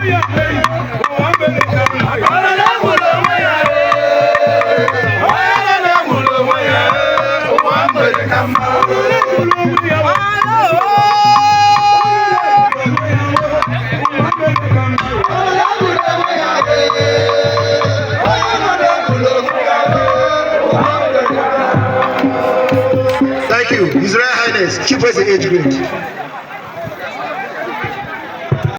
Ụwa mere ka mma. Onye na-egburu onwe ya, onye na-egburu onwe ya, ụwa mere ka mma. Onye gburu onwe ya, ụwa mere ka mma. Onye gburu onwe ya, onye na-egburu onwe ya, ụwa mere ka mma. Thank you. His Royal Highness, Chief Eze age grade.